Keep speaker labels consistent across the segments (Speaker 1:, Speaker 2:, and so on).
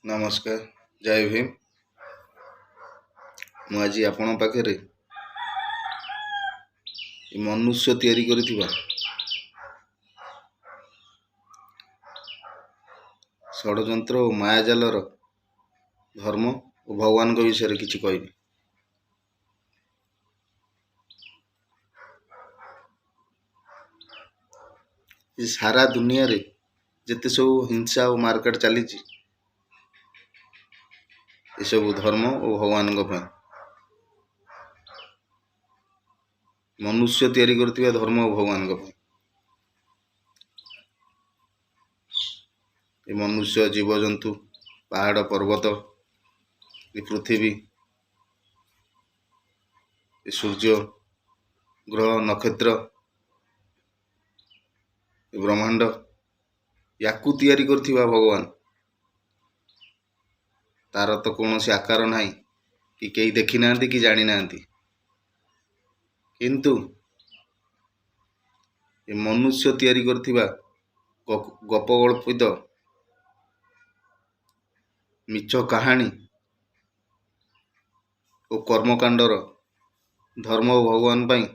Speaker 1: ନମସ୍କାର, ଜୟ ଭୀମ। ମୁଁ ଆଜି ଆପଣଙ୍କ ପାଖରେ ମନୁଷ୍ୟ ତିଆରି କରିଥିବା ଷଡ଼ଯନ୍ତ୍ର ଓ ମାୟାଜାଲର ଧର୍ମ ଓ ଭଗବାନଙ୍କ ବିଷୟରେ କିଛି କହିବି। ଏ ସାରା ଦୁନିଆରେ ଯେତେ ସବୁ ହିଂସା ଓ ମାରକାଟ ଚାଲିଛି, ଏସବୁ ଧର୍ମ ଓ ଭଗବାନଙ୍କ ପାଇଁ, ମନୁଷ୍ୟ ତିଆରି କରିଥିବା ଧର୍ମ ଓ ଭଗବାନଙ୍କ ପାଇଁ। ଏ ମନୁଷ୍ୟ, ଜୀବଜନ୍ତୁ, ପାହାଡ଼ ପର୍ବତ, ଏ ପୃଥିବୀ, ଏ ସୂର୍ଯ୍ୟ, ଗ୍ରହ ନକ୍ଷତ୍ର, ଏ ବ୍ରହ୍ମାଣ୍ଡ, ୟାକୁ ତିଆରି କରିଥିବା ଭଗବାନ, ତାର ତ କୌଣସି ଆକାର ନାହିଁ କି କେହି ଦେଖିନାହାନ୍ତି କି ଜାଣିନାହାନ୍ତି। କିନ୍ତୁ ଏ ମନୁଷ୍ୟ ତିଆରି କରିଥିବା ଗପଗଳ୍ପିତ ମିଛ କାହାଣୀ ଓ କର୍ମକାଣ୍ଡର ଧର୍ମ ଓ ଭଗବାନ ପାଇଁ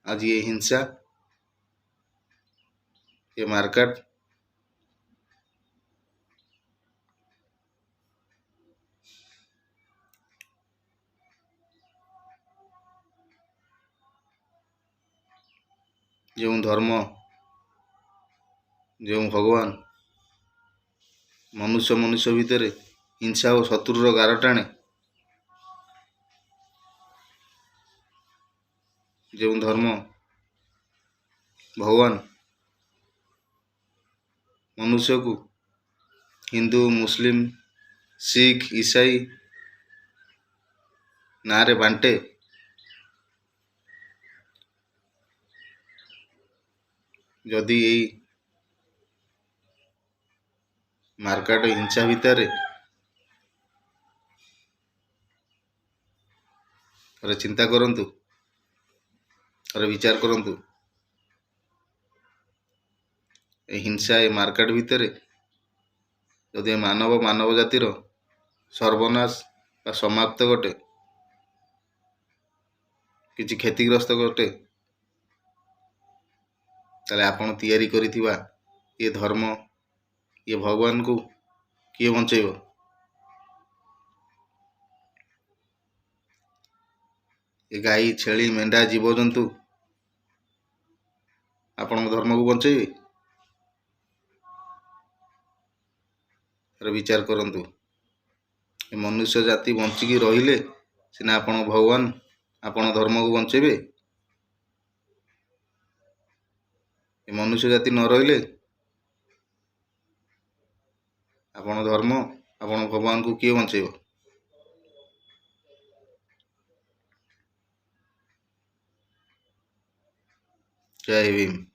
Speaker 1: ଆଜି ଏ ହିଂସା, ଏ ମାରକାଟ, ଯେଉଁ ଧର୍ମ, ଯେଉଁ ଭଗବାନ ମନୁଷ୍ୟ ମନୁଷ୍ୟ ଭିତରେ ହିଂସା ଓ ଶତ୍ରୁର ଗାର ଟାଣେ, ଯେଉଁ ଧର୍ମ ଭଗବାନ ମନୁଷ୍ୟକୁ ହିନ୍ଦୁ, ମୁସଲିମ, ଶିଖ, ଇସାଇ ନାଁରେ ବାଣ୍ଟେ, ଯଦି ଏଇ ମାର୍କାଟ ହିଂସା ଭିତରେ ଥରେ ଚିନ୍ତା କରନ୍ତୁ, ଥରେ ବିଚାର କରନ୍ତୁ, ଏ ହିଂସା, ଏ ମାର୍କାଟ ଭିତରେ ଯଦି ଏ ମାନବ ଜାତିର ସର୍ବନାଶ ବା ସମାପ୍ତ ଘଟେ, କିଛି କ୍ଷତିଗ୍ରସ୍ତ ଘଟେ, ତାହେଲେ ଆପଣ ତିଆରି କରିଥିବା ଏ ଧର୍ମ, ଏ ଭଗବାନଙ୍କୁ କିଏ ବଞ୍ଚେଇବ? ଏ ଗାଈ, ଛେଳି, ମେଣ୍ଢା, ଜୀବଜନ୍ତୁ ଆପଣଙ୍କ ଧର୍ମକୁ ବଞ୍ଚେଇବେ? ଥରେ ବିଚାର କରନ୍ତୁ। ଏ ମନୁଷ୍ୟ ଜାତି ବଞ୍ଚିକି ରହିଲେ ସିନା ଆପଣ ଭଗବାନ ଆପଣ ଧର୍ମକୁ ବଞ୍ଚେଇବେ। ଏ ମନୁଷ୍ୟ ଜାତି ନ ରହିଲେ ଆପଣ ଧର୍ମ, ଆପଣ ଭଗବାନଙ୍କୁ କିଏ ବଞ୍ଚେଇବ? ଜୟ ଭୀମ।